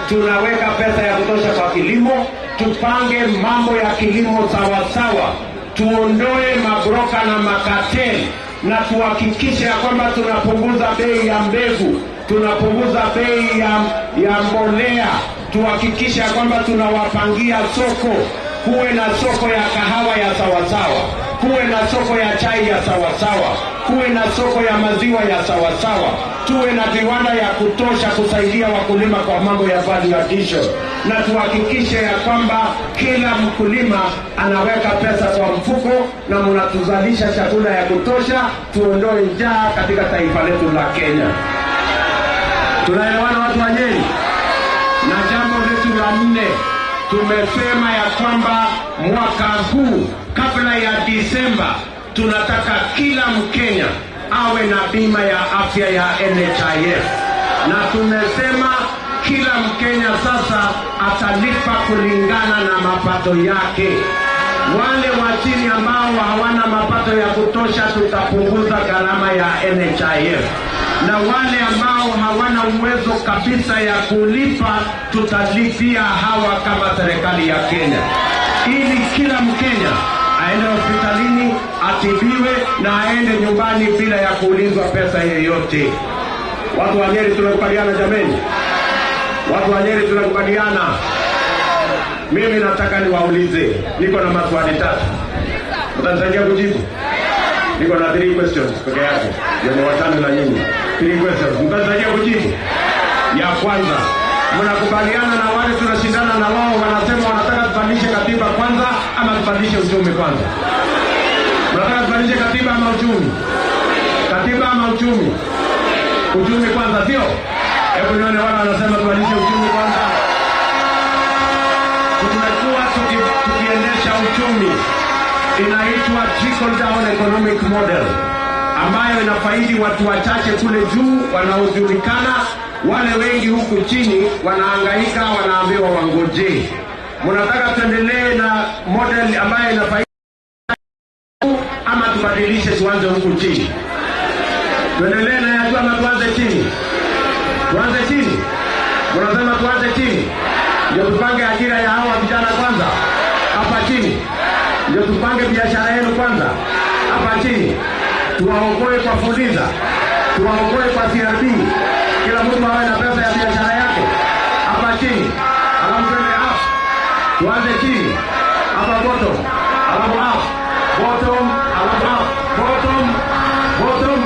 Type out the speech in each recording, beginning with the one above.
Tunaweka pesa ya kutosha kwa kilimo, tupange mambo ya kilimo sawasawa, tuondoe mabroka na makateli, na tuhakikishe ya kwamba tunapunguza bei ya mbegu, tunapunguza bei ya mbolea, tuhakikishe ya kwamba tunawapangia soko, kuwe na soko ya kahawa ya sawasawa, kuwe na soko ya chai ya sawasawa, kuwe na soko ya maziwa ya sawasawa, tuwe na viwanda ya kutosha kusaidia wakulima kwa mambo ya value addition, na tuhakikishe ya kwamba kila mkulima anaweka pesa kwa mfuko na mnatuzalisha chakula ya kutosha, tuondoe njaa katika taifa letu la Kenya. Tunaelewana watu wa Nyeri? Na jambo letu la nne, tumesema ya kwamba mwaka huu kabla ya Disemba tunataka kila Mkenya awe na bima ya afya ya NHIF. Na tumesema kila Mkenya sasa atalipa kulingana na mapato yake. Wale wa chini ambao hawana mapato ya kutosha tutapunguza gharama ya NHIF. Na wale ambao hawana uwezo kabisa ya kulipa tutalipia hawa kama serikali ya Kenya, ili kila Mkenya aende hospitalini atibiwe na aende nyumbani bila ya kuulizwa pesa yoyote. Watu wa Nyeri tunakubaliana jameni? Watu wa Nyeri tunakubaliana? Mimi nataka niwaulize, niko na maswali tatu. Mtanisaidia kujibu? Niko na 3 questions peke yake. Ndio watano na nyinyi. 3 questions. Mtanisaidia kujibu? Ya kwanza, mnakubaliana na wale tunashindana na wao wanasema wanataka tubadilishe katiba kwanza ama tubadilishe uchumi kwanza? Mnataka tubadilishe katiba ama uchumi? Katiba ama uchumi? Uchumi kwanza, sio? Hebu nione wale wanasema tubadilishe uchumi kwanza. Tumekuwa tukiendesha uchumi inaitwa trickle down economic model, ambayo inafaidi watu wachache kule juu wanaojulikana, wale wengi huku chini wanahangaika, wanaambiwa wangoje. Mnataka tuendelee na model ambayo inafaidi ama tubadilishe tuanze huku chini? Tuendelee na ya juu ama tuanze chini? Tuanze chini. Mnasema tuanze chini? Ndio tupange ajira ya hawa vijana kwanza hapa chini. Ndio tupange biashara yenu kwanza hapa chini. Tuwaokoe kwa Fuliza, tuwaokoe kwa CRB, kila mtu awe na pesa ya biashara yake hapa chini. Alafu twende up, tuanze chini hapa bottom, alafu up, bottom, alafu up, bottom, bottom,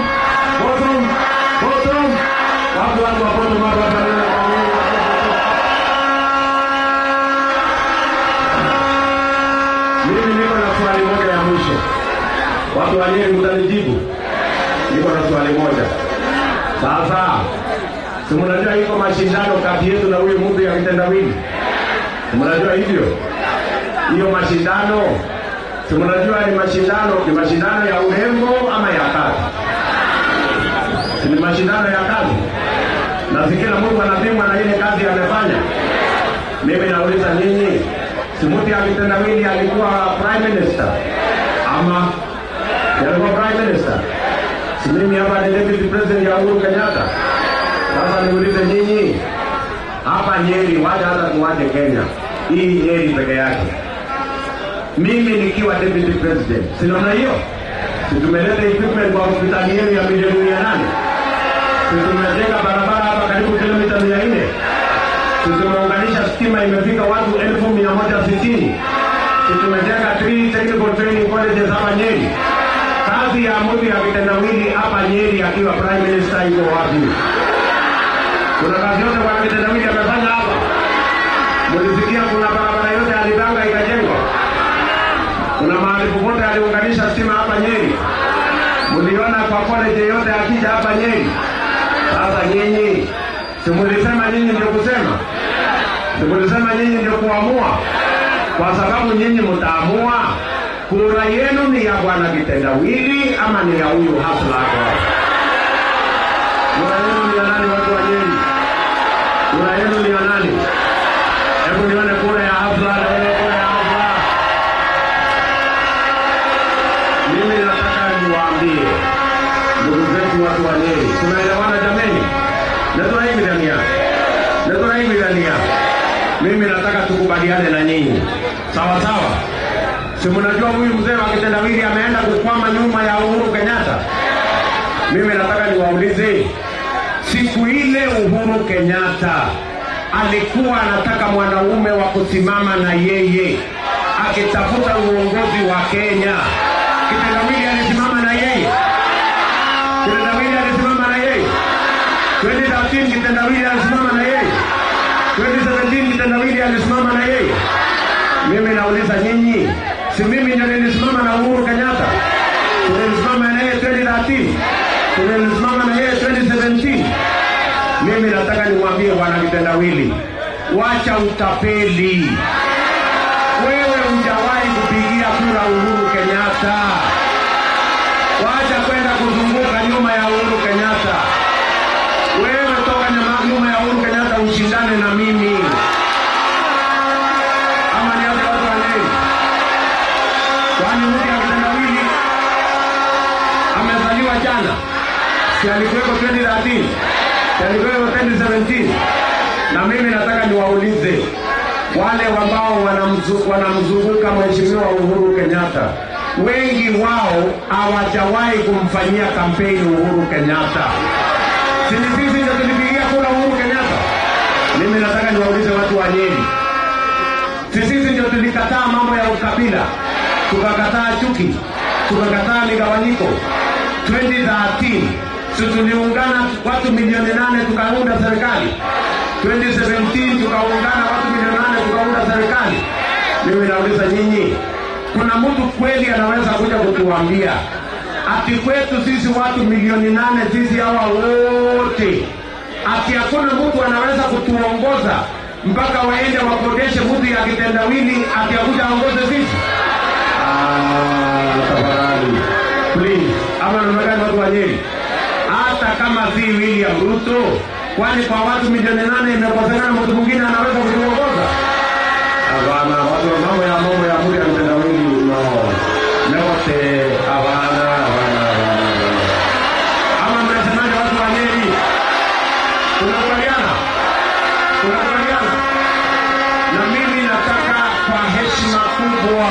bottom, bottom. Watu wa bottom hapa hapa. Mimi niko na swali moja ya mwisho. Watu wa Nyeri mtanijibu? Niko na swali moja. Sasa, si mnajua iko mashindano kati yetu na huyu mtu ya kitendawili? Si mnajua hivyo? Hiyo mashindano, si mnajua ni mashindano ya urembo ama ya kazi? Si ni mashindano ya kazi? Na si kila mtu anapimwa na ile kazi amefanya. Mimi nauliza nyinyi, si mtu ya kitendawili alikuwa prime minister? Ama alikuwa prime minister? Si mimi hapa ni deputy president ya Uhuru Kenyatta. Sasa niulize nyinyi, hapa Nyeri, wacha hata tuache Kenya, hii Nyeri peke yake, mimi nikiwa deputy president, si namna hiyo? Si tumeleta equipment kwa hospitali yenu ya milioni 800? Si tumejenga barabara hapa karibu kilomita 400? Si tumeunganisha stima imefika watu 160,000? Si tumejenga 3 technical training colleges hapa Nyeri? Kazi ya mtu ya kitendawili hapa Nyeri akiwa prime minister iko wapi? Kuna kazi yote kwa kitendawili amefanya hapa? Mlisikia kuna barabara yote alipanga ikajengwa? Kuna mahali popote aliunganisha stima hapa Nyeri? Mliona kwa college yote akija hapa Nyeri? Sasa nyinyi, si mlisema nyinyi ndio kusema? Si mlisema nyinyi ndio kuamua? Kwa sababu nyinyi mtaamua, kura yenu ni ya bwana kitendawili ama ni ya huyu hasla hapa? Kura yenu ni ya nani watu wa Nyeri? Kura yenu ni ya nani? Hebu nione kura ya hasla, nione kura ya hasla. Mimi nataka niwaambie ndugu zetu watu wa Nyeri, tunaelewana jameni? Na tunaimidania. Na tunaimidania. Mimi nataka tukubaliane na nyinyi. Sawa sawa. Si mnajua huyu mzee wa kitendawili ameenda kukwama nyuma ya Uhuru Kenyatta? Mimi nataka niwaulize, siku ile Uhuru Kenyatta alikuwa anataka mwanaume wa kusimama na yeye akitafuta uongozi wa Kenya, kitendawili alisimama na yeye? Kitendawili alisimama na yeye? 2013 kitendawili alisimama na yeye? 2017 kitendawili alisimama na yeye? Mimi nauliza nyinyi, si mimi ndio nilisimama na Uhuru Kenyatta? Tulisimama na yeye 2013, tulisimama na yeye 2017. Mimi nataka niwaambie bwana kitendawili, wacha utapeli. Wewe hujawahi kupigia kura Uhuru Kenyatta. Wacha kwenda kuzunguka nyuma ya Uhuru Kenyatta. Wewe toka nyuma ya Uhuru Kenyatta ushindane na mimi. Ama ni watu wa Nyeri? Kwani mtu ya kitendawili amezaliwa jana? Si alikuweko 2013? Si alikuweko 2017? Na mimi nataka niwaulize wale ambao wanamzunguka Mheshimiwa Uhuru Kenyatta, wengi wao hawajawahi kumfanyia kampeni Uhuru Kenyatta. Si sisi ndio tulipigia kura Uhuru Kenyatta? Mimi nataka niwaulize watu wa Nyeri, sisi ndio tulikataa mambo ya ukabila, tukakataa chuki, tukakataa migawanyiko. 2013 si tuliungana watu milioni 8 tukaunda serikali. 2017 tukaungana watu milioni 8 tukaunda serikali. Mimi nauliza nyinyi, kuna mtu kweli anaweza kuja kutuambia ati kwetu sisi watu milioni 8 sisi hawa wote, ati hakuna mtu anaweza kutuongoza mpaka waende wakodeshe mtu ya kitendawili ati akuja aongoze sisi? Tafadhali, please. Ama namna gani watu wa Nyeri? Hata kama si William Ruto, kwani kwa watu milioni 8 imekosekana mtu mwingine anaweza kutuongoza? Hapana, watu wa mambo ya mtu ya kitendawili, no. Neote, hapana, hapana, hapana. Ama mnasemaje watu wa Nyeri? Tunakubaliana? Tunakubaliana? Na mimi nataka kwa heshima kubwa,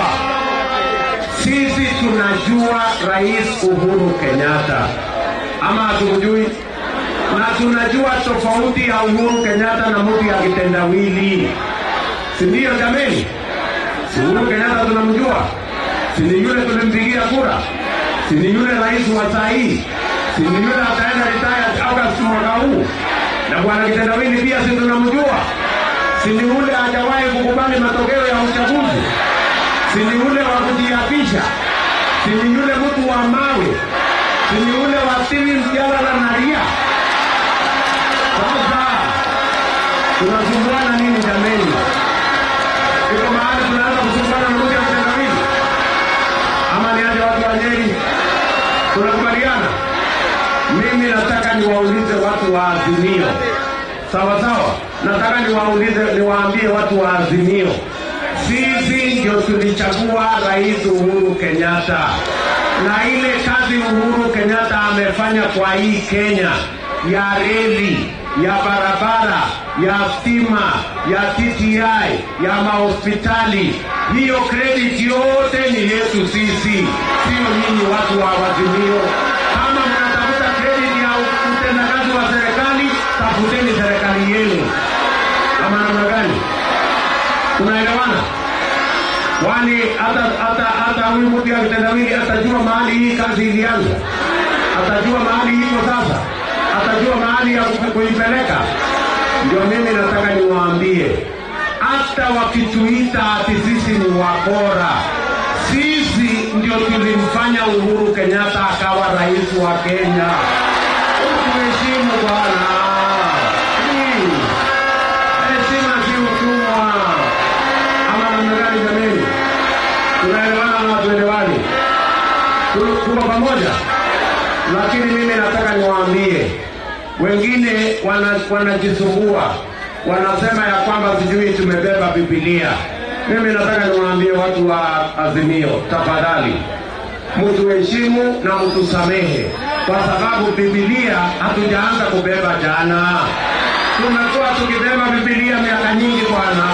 sisi tunajua Rais Uhuru Kenyatta, ama hatumjui? Na tunajua tofauti ya Uhuru Kenyatta na mtu ya kitendawili, si ndio jameni? Si Uhuru Kenyatta tunamjua? Si ni yule tulimpigia kura? Si ni yule rais wa saa hii? Si ni yule ataenda retire August mwaka huu? Na bwana kitendawili pia si tunamjua? Si ni yule hajawahi kukubali matokeo ya uchaguzi? Si ni yule wa kujiapisha? Si ni yule mtu wa mawe? Si ni yule wa Steven Mjadala na Ria? Sasa tunasumbuana nini jameni? Iko mahali tunaanza kusumbuana na mtu ya kitendawili? Ama ni aje watu wa Nyeri? Tunakubaliana? Mimi nataka niwaulize watu wa Azimio. Sawa sawa? Nataka niwaulize, niwaambie watu wa Azimio, sisi ndio tulichagua Rais Uhuru Kenyatta. Na ile kazi Uhuru Kenyatta amefanya kwa hii Kenya, ya reli, ya barabara, ya stima, ya TTI, ya mahospitali, hiyo credit yote ni yetu sisi, sio nyinyi watu wa Azimio. Kama mnatafuta credit ya utendakazi wa serikali, tafuteni serikali yenu. Ama namna gani? Tunaelewana? Kwani hata huyu mtu ya kitendawili atajua mahali hii kazi ilianza? Atajua mahali iko sasa? Atajua mahali ya kuipeleka? Ndio mimi nataka niwaambie, hata wakituita ati sisi ni wakora, sisi ndio tulimfanya Uhuru Kenyatta akawa rais wa Kenya. Tuheshimu bwana. Heshima si utumwa. Ama namna gani jameni? Tunaelewana ama hatuelewani? Tuko pamoja? Lakini mimi nataka niwaambie, wengine wanajisumbua, wanasema ya kwamba sijui tumebeba Biblia. Mimi nataka niwaambie watu wa Azimio, tafadhali mtuheshimu na mtusamehe, kwa sababu Biblia hatujaanza kubeba jana. Tumekuwa tukibeba Biblia miaka nyingi bwana.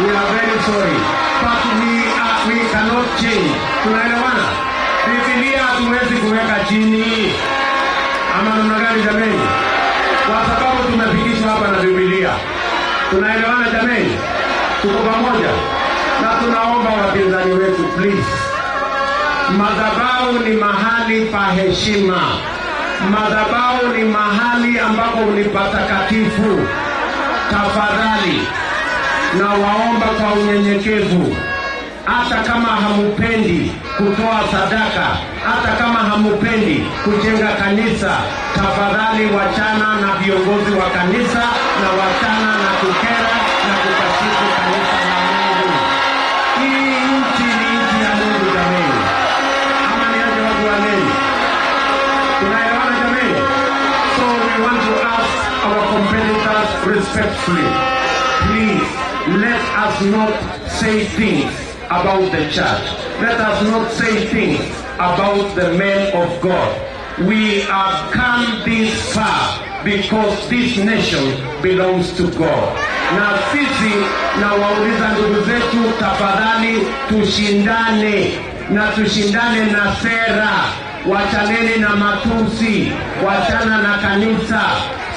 We are very sorry. But we cannot change. Tunaelewana? Biblia hatuwezi kuweka chini. Ama namna gani jameni? Kwa sababu tumefikishwa hapa na Biblia. Tunaelewana jameni? Tuko pamoja. Na tunaomba wapinzani wetu, please. Madhabahu ni mahali pa heshima. Madhabahu ni mahali ambapo ni patakatifu. Tafadhali, na waomba kwa unyenyekevu, hata kama hamupendi kutoa sadaka, hata kama hamupendi kujenga kanisa, tafadhali wachana na viongozi wa kanisa na wachana na kukera na kukashifu kanisa la Mungu. Hii nchi ni nchi ya Mungu jameni. Ama ni aje watu wa Nyeri? Tunaelewana jameni? So we want to ask our competitors respectfully, please let us not say things about the church. Let us not say things about the men of God. We have come this far because this nation belongs to God. Na sisi na wauliza ndugu zetu, tafadhali tushindane, na tushindane na sera. Wachaneni na matusi, wachana na kanisa.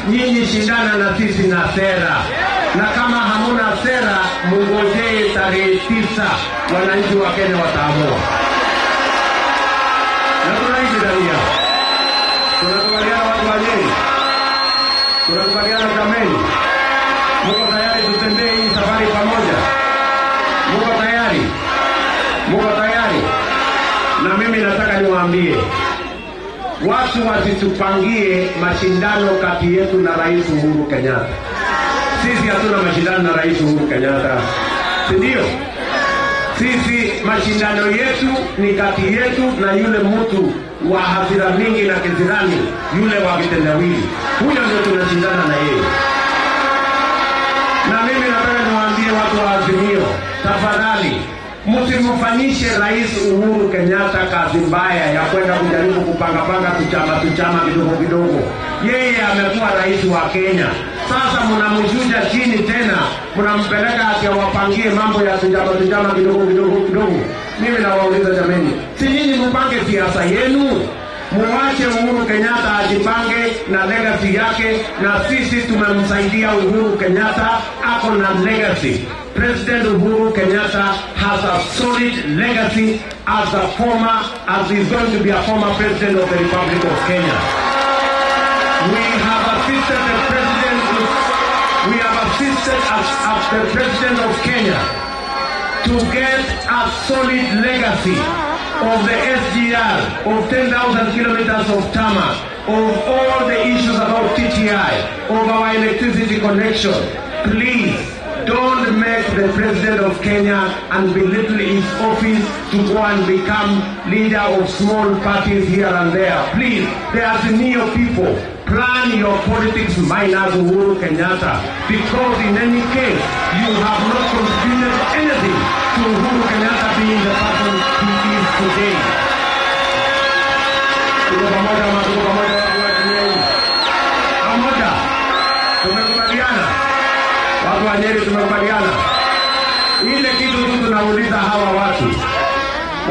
Nyinyi shindana na sisi na sera. Na kama hamuna sera, mungojee tarehe 9, wananchi wa Kenya wataamua. Na tunaishi ndani. Tunakubaliana watu wa Nyeri? Tunakubaliana jameni? Muko tayari tutembee hii safari pamoja? Muko tayari? Muko tayari? Na mimi nataka niwaambie, watu wasitupangie mashindano kati yetu na Rais Uhuru Kenyatta. Sisi hatuna mashindano na Rais Uhuru Kenyatta, si ndio? Sisi mashindano yetu ni kati yetu na yule mtu wa hasira mingi na kisirani, yule wa kitendawili. Huyo ndio tunashindana na yeye. Na mimi nataka niwaambie watu wa Azimio, tafadhali msimfanyishe Rais Uhuru Kenyatta kazi mbaya ya kwenda kujaribu kupanga-panga tuchama kidogo kidogo. Yeye amekuwa rais wa Kenya. Sasa mnamshuja chini tena, mnampeleka ati awapangie mambo ya tuchama kidogo kidogo kidogo. Mimi nawauliza jameni, si nyinyi mpange siasa yenu? Muache Uhuru Kenyatta ajipange na legacy yake, na sisi tumemsaidia Uhuru Kenyatta ako na legacy. President Uhuru Kenyatta has a solid legacy as a former, as he's going to be a former president of the Republic of Kenya. We have assisted the president, we have assisted as the president of Kenya to get a solid legacy of the SGR, of 10,000 kilometers of tarmac, of all the issues about TTI, of our electricity connection. Please, don't make the president of Kenya and belittle his office to go and become leader of small parties here and there. Please, there are senior people. Plan your politics minus Uhuru Kenyatta, because in any case, you have not contributed anything to Uhuru Kenyatta being the person he is today. Tuko pamoja ama tuko pamoja watu wa Nyeri? Pamoja. Tumekubaliana. Watu wa Nyeri tumekubaliana. Ile kitu tu tunauliza hawa watu,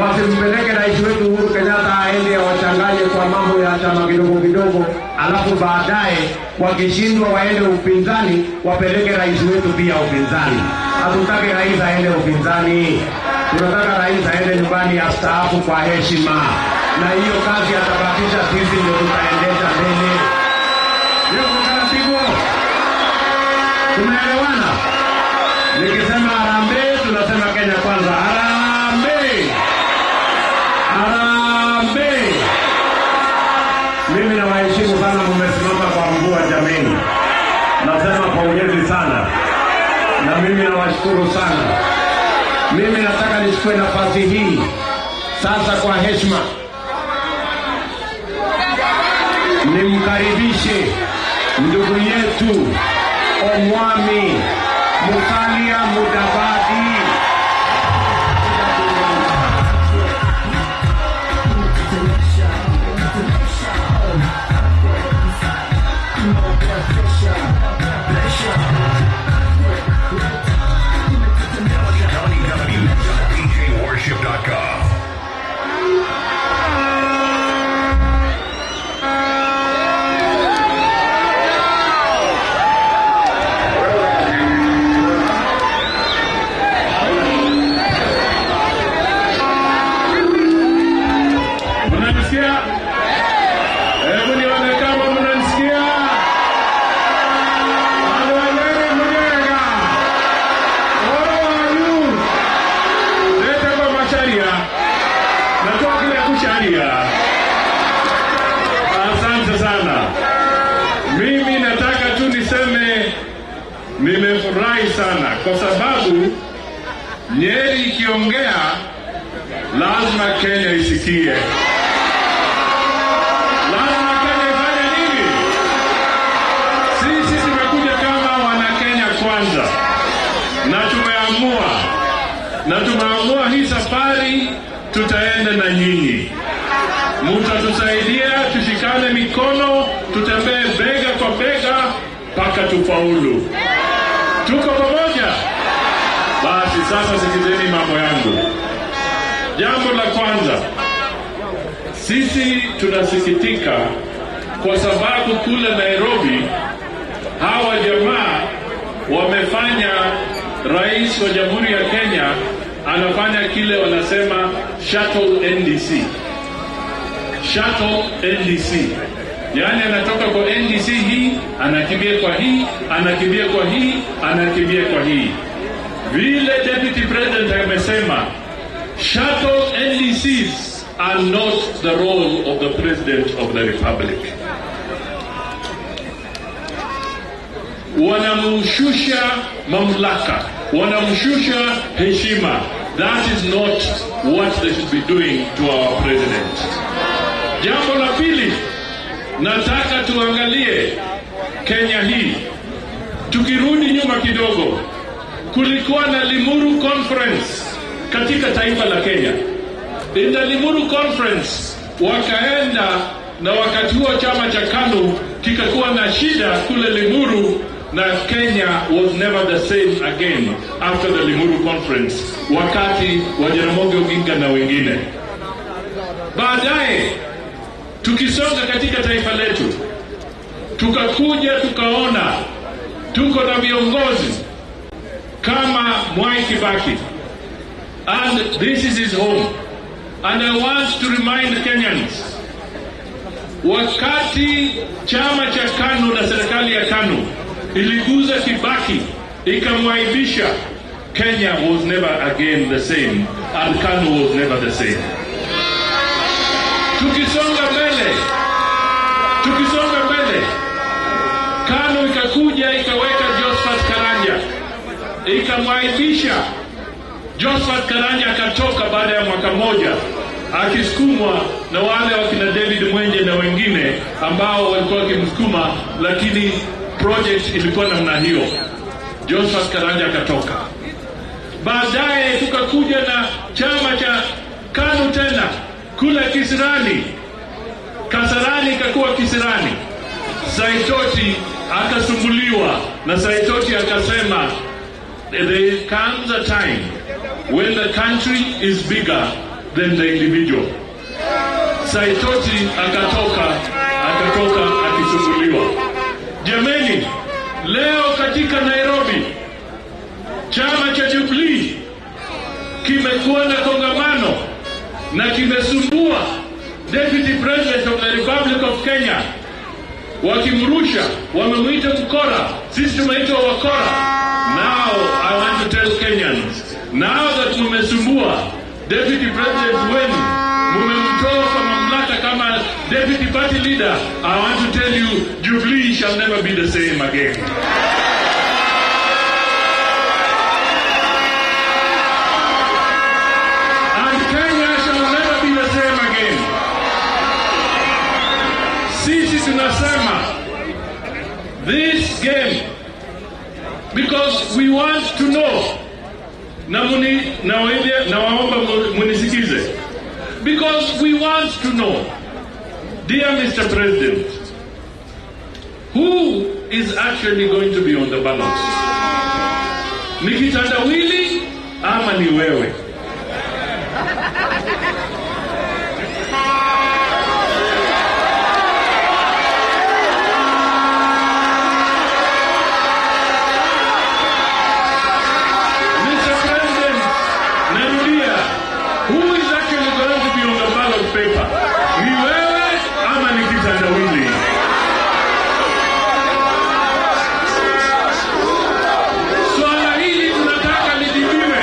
wasimpeleke rais wetu Uhuru Kenyatta aende wachanganye kwa mambo ya chama kidogo kidogo, alafu baadaye wakishindwa waende upinzani, wapeleke rais wetu pia upinzani. Hatutaki rais aende upinzani. Tunataka rais aende nyumbani astaafu kwa heshima, na hiyo kazi atabakisha sisi ndio tutaendesha mbele. Ndio taratibu. Tunaelewana? Nikisema harambee tunasema Kenya kwanza. Harambee! Harambee! Mimi nawaheshimu sana, mmesimama kwa mvua jameni. Nasema pongezi sana. Na mimi nawashukuru sana. Mimi nataka nichukue nafasi hii sasa kwa heshima nimkaribishe ndugu yetu Omwami Musalia Mudavadi. sana kwa sababu Nyeri ikiongea lazima Kenya isikie. Lazima Kenya ifanye nini? Sisi tumekuja kama wana Kenya kwanza, na tumeamua hii safari tutaenda na nyinyi. Mtatusaidia, tushikane mikono, tutembee bega kwa bega mpaka tufaulu. Tuko pamoja? Basi sasa sikizeni mambo yangu. Jambo la kwanza, sisi tunasikitika kwa sababu kule Nairobi hawa jamaa wamefanya rais wa Jamhuri ya Kenya anafanya kile wanasema shuttle NDC. Shuttle NDC. Yaani anatoka kwa NDC hii, anakimbia kwa hii, anakimbia kwa hii, anakimbia kwa hii. Vile Deputy President amesema, shuttle NDCs are not the role of the President of the Republic. Wanamshusha mamlaka, wanamshusha heshima. That is not what they should be doing to our president. Jambo la pili, nataka tuangalie Kenya hii. Tukirudi nyuma kidogo, kulikuwa na Limuru Conference katika taifa la Kenya. In the Limuru Conference wakaenda, na wakati huo chama cha KANU kikakuwa na shida kule Limuru, na Kenya was never the same again after the Limuru Conference, wakati wa Jaramogi Oginga na wengine. Baadaye tukisonga katika taifa letu, tukakuja tukaona tuko na viongozi kama Mwai Kibaki, and this is his home. And I want to remind Kenyans, wakati chama cha KANU na serikali ya KANU iliguza Kibaki ikamwaibisha, Kenya was never again the same, and KANU was never the same. Tukisonga mbele, KANU ikakuja ikaweka Josephat Karanja, ikamwaibisha. Josephat Karanja akatoka baada ya mwaka mmoja akisukumwa na wale wakina David Mwenje na wengine ambao walikuwa wakimsukuma, lakini project ilikuwa namna hiyo. Josephat Karanja akatoka. Baadaye tukakuja na chama cha KANU tena kule Kisirani. Kasarani ikakuwa Kisirani. Saitoti akasumbuliwa, na Saitoti akasema there comes a time when the country is bigger than the individual. Saitoti akatoka akisumbuliwa. Jameni, leo katika Nairobi chama cha Jubilee kimekuwa na kongamano na kimesumbua Deputy President of the Republic of Kenya. Wakimrusha, wamemuita mkora, sisi tumeitwa wakora. Now I want to tell Kenyans, now that mumesumbua Deputy President wenu, mumemtoa kwa mamlaka kama Deputy Party Leader, I want to tell you, Jubilee shall never be the same again. And Kenya shall never be the same again. Sisi tunasema, this game, because we want to know, na waomba munisikize, because we want to know, dear Mr. President, who is actually going to be on the ballot? Ni kitandawili ama ni wewe? Mr. President, narudia, who is actually going to be on the ballot paper? Ni wewe ama ni kitandawili? Swala hili tunataka lijibiwe.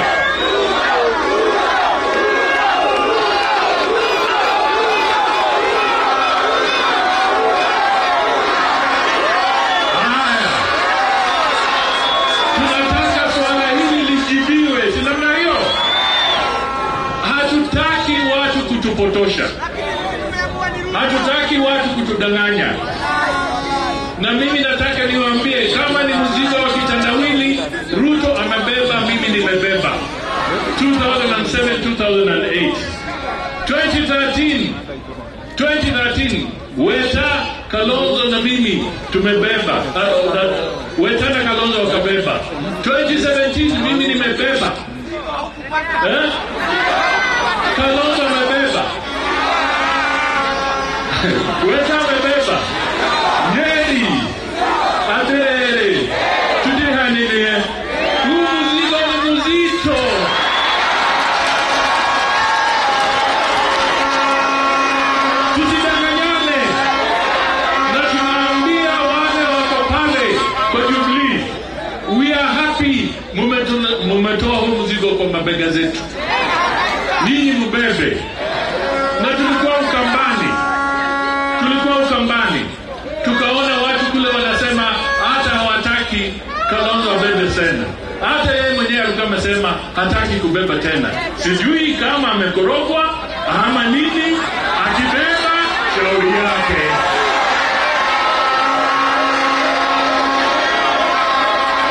Imetosha. Hatutaki watu kutudanganya. Na mimi nataka niwaambie, kama ni mzigo wa kitandawili, Ruto amebeba, mimi nimebeba. 2007, 2008, 2013 Weta, Kalonzo na mimi tumebeba. Weta na Kalonzo wakabeba. 2017 mimi nimebeba. Kalonzo amebeba. Weta amebeba. Nyeri, Atere, Tudihanile, huu mzigo ni mzito. Tusidanganyane. Na tunaambia wale wako pale kwa Jubilee, we are happy mumetoa huu mzigo kwa mabega zetu. Ninyi mbebe. Na tulikuwa Ukambani, tukaona watu kule wanasema hata hawataki Kalonzo abebe tena. Hata yeye mwenyewe alikuwa amesema hataki kubeba tena. Sijui kama amekorogwa ama nini, akibeba shauri yake.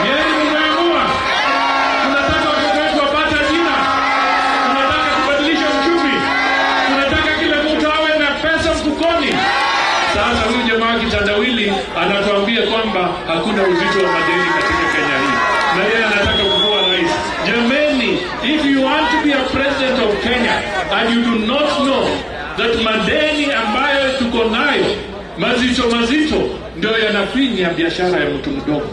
Nyeri mumeamua. Tunataka watoto wetu wapate ajira. Tunataka kubadilisha uchumi. Tunataka kila mtu awe na pesa mfukoni. Sasa huyu jamaa kitandawili anatuambia kwamba hakuna uzito wa madeni katika Kenya hii, na yeye anataka kuwa rais. Jameni, if you want to be a president of Kenya and you do not know that madeni ambayo tuko nayo mazito mazito ndio yanafinya biashara ya mtu mdogo,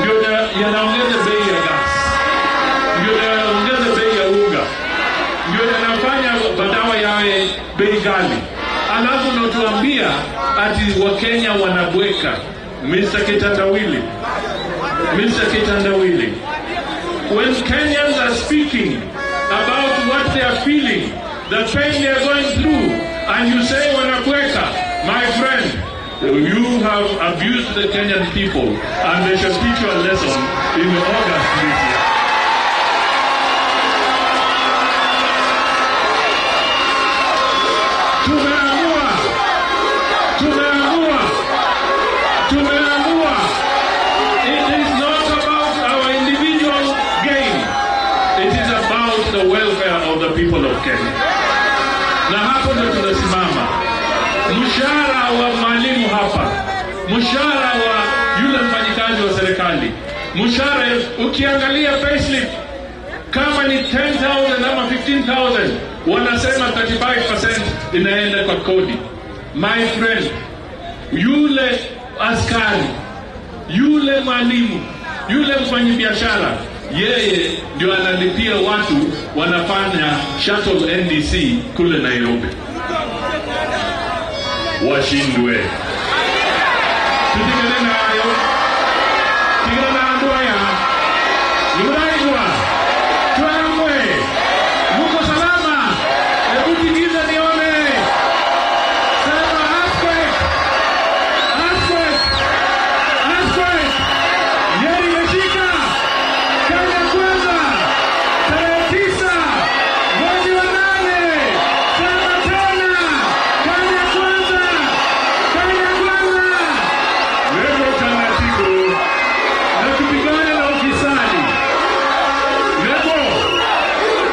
ndio yanaongeza bei ya gas, ndio yanaongeza bei ya unga, ndio yanafanya madawa yawe bei ghali. Alafu unatuambia ati Wakenya wanabweka. Mr. Kitandawili, Mr. Kitandawili, when Kenyans are speaking about what they are feeling, the pain they are going through, and you say wanabweka, my friend, you have abused the Kenyan people, and they shall teach you a lesson in August this year. Tumeamua. It is not about our individual gain. It is about the welfare of the people of Kenya. Na hapo ndio tunasimama. Mshahara wa mwalimu hapa, mshahara wa yule mfanyikazi wa serikali, mshahara ukiangalia payslip kama ni 10,000 ama 15,000, wanasema 35% inaenda kwa kodi. My friend, yule askari, yule mwalimu, yule mfanyabiashara, yeye ndio analipia watu wanafanya shuttle NDC kule Nairobi. Washindwe. Tutigane nayo. Tigana na anduaya. Nimuraigwa. Tuamwe. Muko salama. Hebu tigiza nione. Sema earthquake. Earthquake. Earthquake. Nyeri imeshika. Kenya kwanza. Tarehe 9 mwezi wa 8. Sema tena. Kenya kwanza. Kenya kwanza. Leo taratibu na tupigane na ufisadi. Leo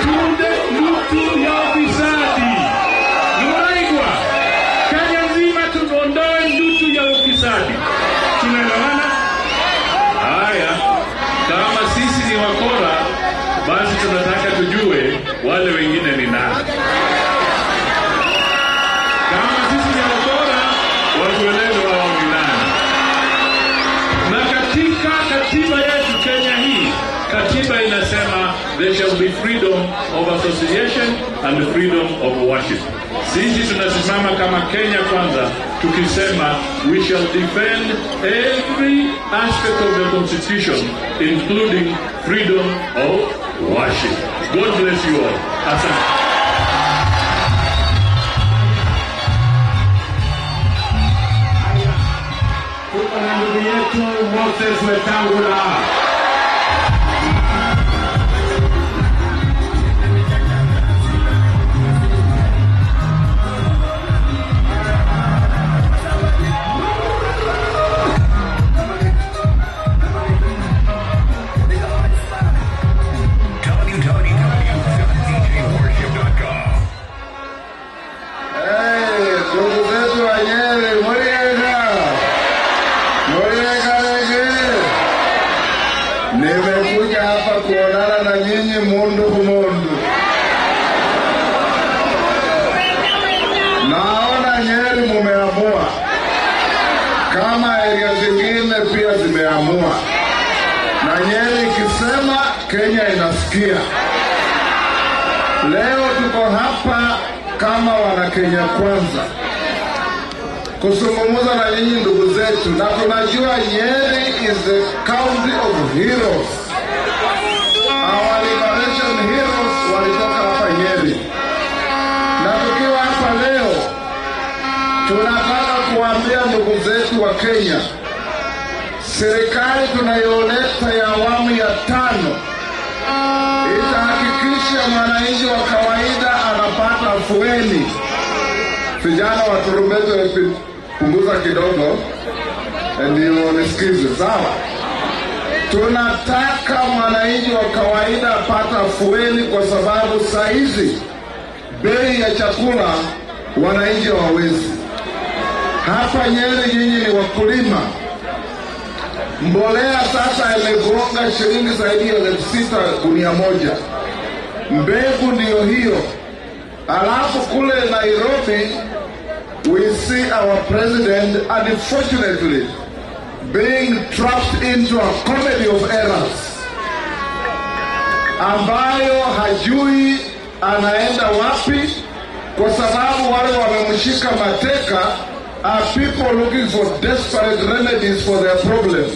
tunde mtu ya ufisadi. Nimuraigwa. Kenya nzima tuondoe ndutu ya ufisadi. Tunaelewana? Haya, kama sisi ni wakora, basi tunataka tujue wale wengine ni nani. Kama sisi ni wakora, watueleze wao ni nani. Na katika katiba yetu Kenya hii, katiba inasema there shall be freedom of association and freedom of worship. Sisi tunasimama kama Kenya kwanza tukisema we shall defend every aspect of the constitution, including freedom of worship. God bless you all. Asante. Tuko na ndugu yetu Moses Wetangula. Tumekuja hapa kuonana na nyinyi mundu kumundu. Naona Nyeri mumeamua, kama area zingine pia zimeamua, na Nyeri ikisema Kenya inasikia. Leo tuko hapa kama wana Kenya Kwanza kuzungumza na nyinyi ndugu zetu, na tunajua Nyeri is the county of heroes. Our liberation heroes walitoka hapa Nyeri, na tukiwa hapa leo tunataka kuambia ndugu zetu wa Kenya, serikali tunayoleta ya awamu ya tano itahakikisha mwananchi wa kawaida anapata afueni. Vijana wa tarumbeta, punguza kidogo ndio nisikize, sawa? Tunataka mwananchi wa kawaida apata afueni, kwa sababu saa hizi bei ya chakula wananchi hawawezi. Hapa Nyeri nyinyi ni wakulima, mbolea sasa imegonga shilingi zaidi ya 6,000 gunia moja, mbegu ndiyo hiyo. Alafu kule Nairobi we see our president unfortunately being trapped into a comedy of errors ambayo hajui anaenda wapi, kwa sababu wale wamemshika mateka are people looking for desperate remedies for their problems.